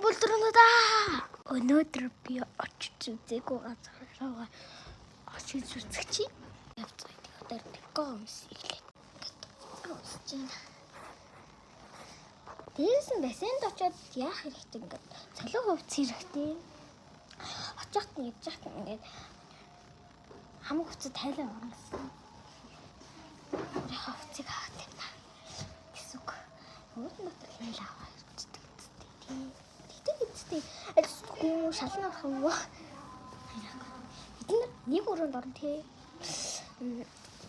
бүлдрэнүүдаа. Өнөөдөр би очиж үзээгүй газар руугаа очиж үзэх чи. Явцгаа тэгээд тэггүй юмс иглээ. Өсөж байна. Дээрээс нь бассейнд очиод яах хэрэгтэй ингээд цалин хувц хэрэгтэй. Очихт нь явж яхад ингээд хамаг хувцас тайлан орно гэсэн. Өөрийнхөө хувцсыг аваад тавина гэсэн үг. Өвд дотор хэл аваа ирчдэг үсттэй тий. Тэгдэг үсттэй. Альсгүй юм шалан авах юм уу? Бид нар нэг өрөөнд орно тий.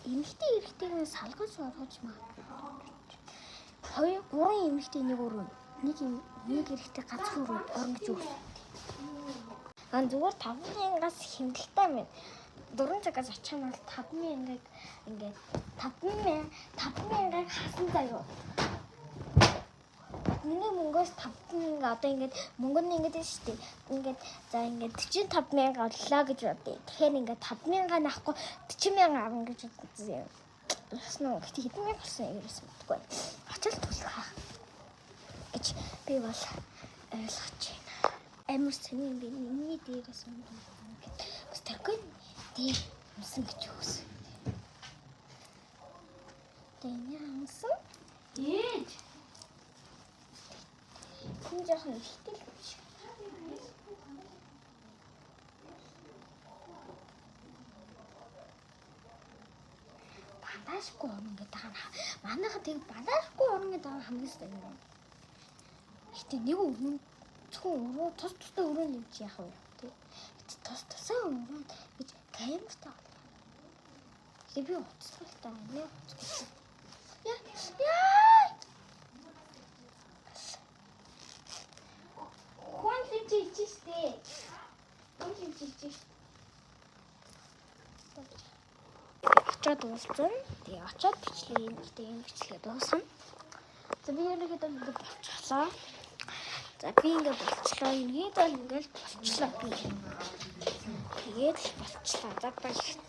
Эмэгтэй эрэгтэйг нь салгаж оргож магадгүй. Хоёр гурван эмэгтэй нэг өрөө нэг нэг эрэгтэй ганцхан өрөөнд орно гэж үгсэн. Аа зүгээр 5000-аас хэмнэлтэй байна. 4 цагаас очих юм бол 5000-ыг ингээд 5000 5000-ыг хасан заяа. Миний мөнгөөс 5000 одоо ингээд мөнгө нь ингээд шүү дээ. Ингээд за ингээд 45000 оллоо гэж бодъё. Тэгэхээр ингээд 5000 авахгүй 40000 авна гэж бодсон юм. Яасан уу? Гэтэ хэдэн мянга болсон юм ерөөсөн мэдгүй. Очил төлөх хаа гэж би бол ойлгож байна. Амар сони юм би миний дээрээс өмдөн гэд. Бас тэргүй дээр өмсөн гэж үгсэн. Тэгээ хангасан. Ээж. Энэ жоохон ихтэй л юм шиг. Бандажгүй орно гэдэг байгаа нь манайха тэг бандажгүй орно гэдэг байгаа хамгийн сайн юм. Гэтэ нэг өрөө зөвхөн өрөө тус тустай өрөө нэмж яах вэ? Тэ. Гэтэ тус тусаа өрөө гэж камертай байна. Гэтэ би уцалтай байна. Яа яа. Хүн л чи ичэн штэ. Хүн л чи ичэн штэ. Очоод уулзсан. Тэгээ очоод бичлэг юм гэдэг юм бичлэгээ дуусгана. За би ерөнхийдөө ингэ болчихлоо. За би ингэ болчлоо. Ерөнхийдөө ингээл болчлоо би. Тэгээд л болчлоо. За баяртай.